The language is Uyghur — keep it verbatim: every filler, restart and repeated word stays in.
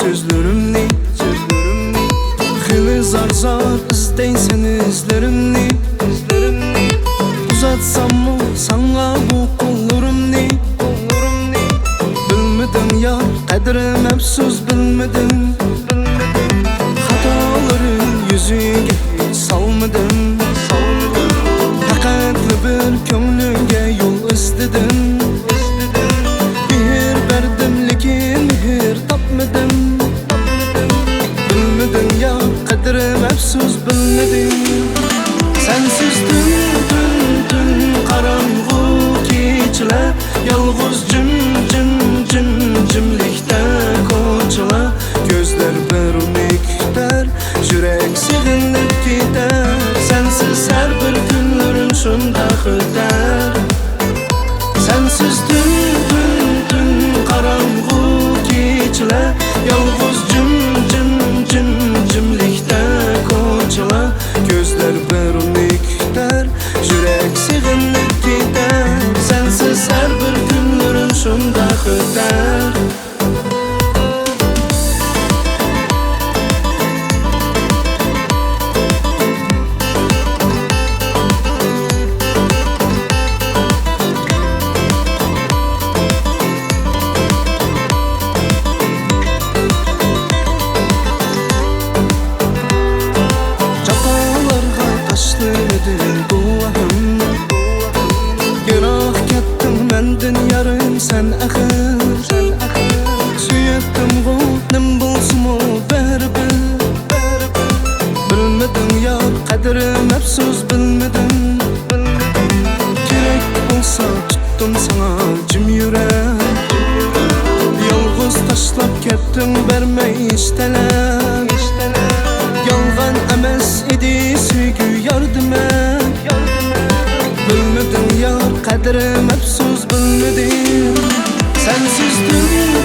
سۆزلىرىمنى، سۆزلىرىمنى. خېلى زار-زار ئىزدەيسەن ئىزلىرىمنى، ئىزلىرىمنى. ئۇزاتساممۇ ساڭا بۇ قوللىرىمنى، قوللىرىمنى. بىلمىدىڭ يار، قەدرىم ئەپسۇس، بىلمىدىڭ، بىلمىدىڭ. خاتالىرىم يۈزىگە ھېچ سالمىدىم، سالمىدىم. پەقەتلا بىر كۆڭلۈڭگە يول ئىزدىدىم، ئىزدىدىم. مېھىر بەردىم، لېكىن مېھىر تاپمىدىم. بىلمىدىڭ يا قەدرىم ئەپسۇس، بىلمىدىڭ. سەنسىز تۈن، تۈن، تۈن قاراڭغۇ كېچىلەر، يالغۇز جىم، جىم، جىم، جىملىكتە كوچىلار. كۆزلەر بىر ئۇنى كۈتەر، يۈرەك سېغىنىپ كېتەر. سەنسىز ھەر بىر كۈنلىرىم شۇنداق ئۆتەر. سەنسىز تۈن، تۈن، تۈن قاراڭغۇ كېچىلەر، يالغۇز جىم، جىم، جىم، جىملىكتە كوچىلار. كۆزلەر بىر ئۇنى كۈتەر، يۈرەك سېغىنىپ كېتەر. سەنسىز ھەر بىر كۈنلىرىم شۇنداق ئۆتەر. جاپالارغا تاشلىمىدىم گۇۋاھىم. يىراق كەتتىڭ مەندىن يارىم سەن ئەخىر. سۆيەتتىمغۇ نېمە بولسىمۇ بەرىبىر. بىلمىدىڭ يار قەدرىم ئەپسۇس بىلمىدىڭ. كېرەك بولسا تۇتتۇم ساڭا جىم يۈرەك. يالغۇز تاشلاپ كەتتىڭ بەرمەي ھېچ تەلەپ. يالغان ئەمەس ئىدى سۆيگۈ يار دېمەك. بىلمىدىڭ يار قەدرىم ئەپسۇس بىلمىدىم. سەنسىز تۈن،